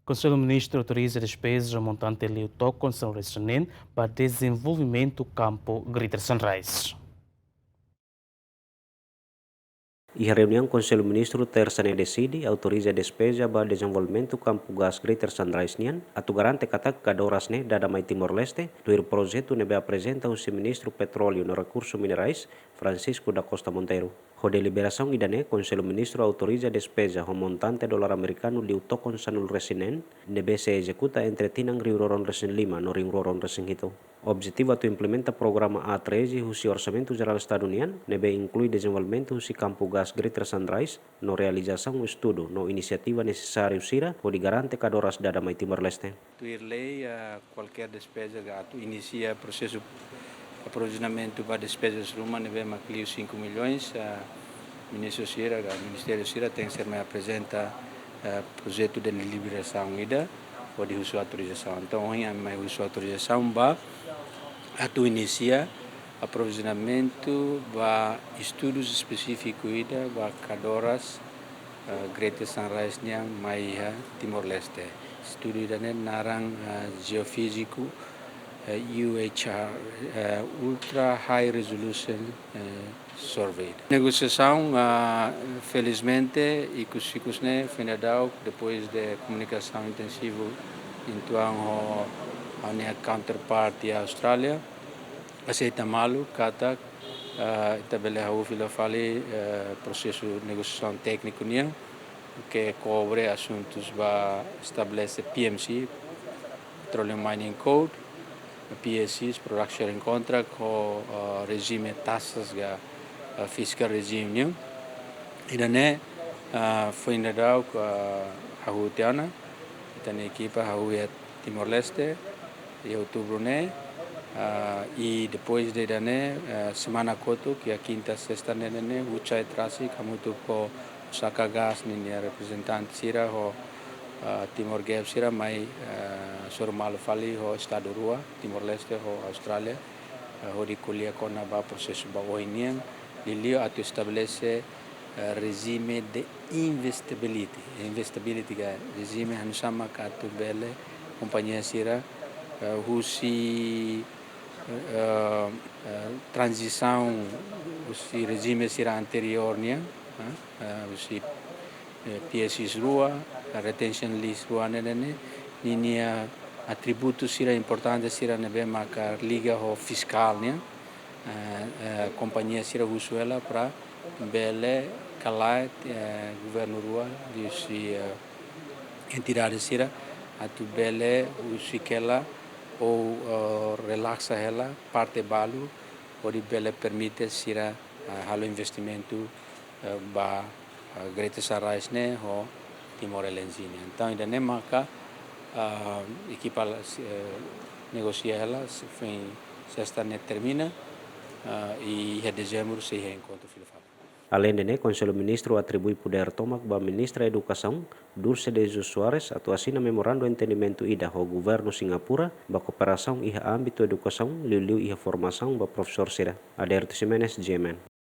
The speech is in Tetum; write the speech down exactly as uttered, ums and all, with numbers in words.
Konsellu Ministru autoriza despeza montante liu tokon sanulu-resin-neen ba dezenvolvimentu kampu Greater Sunrise. Iha reuniaun Konsellu Ministru Tersa ne'e deside autoriza despeza ba dezenvolvimentu kampu gás Greater Sunrise nian, atu garante katak kadoras ne'e dada mai Timor-Leste, tuir projetu ne'ebé aprezenta husi Ministru Petróleu no Rekursu Minerais, Francisco da Costa Monteiro. Ho deliberasaun ida-ne'e, Konsellu Ministru autoriza despeza ho montante dolar amerikanu liu tokon sanulu-resin-neen, ne'ebé sei ezekuta entre tinan rihun rua ruanulu-resin-lima no rihun rua ruanulu-resin-hitu. Objetivu atu implementa programa A treze husi Orsamentu Jerál Estadu nian, ne'ebé inklui dezenvolvimentu husi kampu gás Greater Sunrise, no realizasaun estudu no inisiativa nesesáriu sira hodi garante kadoras dada mai Timor-Leste. Tuir lei, ah, kualkér despeza ka atu inisia prosesu aprovizionamentu ba despezas ruma ne'ebé mak liu cinco milhões, ah, ministru sira ka ministériu sira tenke ser mai aprezenta, ah, projetu de deliberasaun ida hodi husu autorizasaun. Entaun, ohin ami mai husu autorizasaun ba atu inisia aprovizionamentu ba estudus espesífiku ida ba kadoras, eh, Greater Sunrise nian mai iha Timor-Leste. Estudu ida-ne'e naran, eh, jeofíziku, eh, U H R, eh, Ultra High Resolution, eh, Survey. Negosiasaun, ah, felizmente, ikus-ikus ne'e, foin daudauk, depois de komunikasaun intensivu uitoan ho ha'u-nia counterpart iha Austrália, aseita malu katak, ah, ita bele hahú fila fali, eh, prosesu negosiasaun tékniku nian, ke kobre asuntus ba estabelese P M C, Petroleum Mining Code, P S Cs, Product Sharing Contract, ho, ah, rejime taxas ka, ah, fiscal regime nian. Ida-ne'e, ah, foin daudauk, ah, hahú tiha ona, ita-nia ekipa hahú iha Timor-Leste, iha outubru ne'e, ah, i depois de ida-ne'e, ah, semana kotuk, iha kinta, sesta ne'e, ne'e, ne'e, husi Trasi, hamutuk ho Osaka Gas ninia reprezentante sira ho, ah, Timor Gas sira mai, ah, hasoru malu fali ho estadu rua, Timor-Leste ho Austrália, ah, hodi ko'alia kona-ba prosesu ba oin nian, liuliu atu estabelese, eh, rejime de investability. Investability ka rejime hanesan mak atu bele kompañia sira, eh, husi, eh, eh, tranzisaun husi rejime sira anteriór nian, eh, eh, husi, eh, P S Cs rua, retention lease rua ne'e, ne'e, ne'e, ninia atributu sira importante sira ne'ebé maka liga ho fiskál nian, eh, eh, kompañia sira husu hela para bele kala, eh, governu rua liuhusi, eh, entidade sira atu bele husik hela ou, eh, relaksa hela parte balu hodi bele permite sira, eh, halo investimentu, eh, ba, eh, Greater Sunrise ne'e ho Timor L N G ne'e. Entaun, ida-ne'e maka, ah, ekipa la, eh, negosia hela, se-, foin sesta ne'e termina, ah, i iha dezembru sei iha enkontru fila fali. Aleinde ne'e, Konsellu Ministru atribui podér tomak ba Ministra Edukasaun, Dulce de Jesus Soares, atu asina memorandu entendimentu ida ho Governu Singapura ba kooperasaun iha ámbitu edukasaun, liuliu iha formasaun ba profesór sira. Aderto Ximenes, G M N.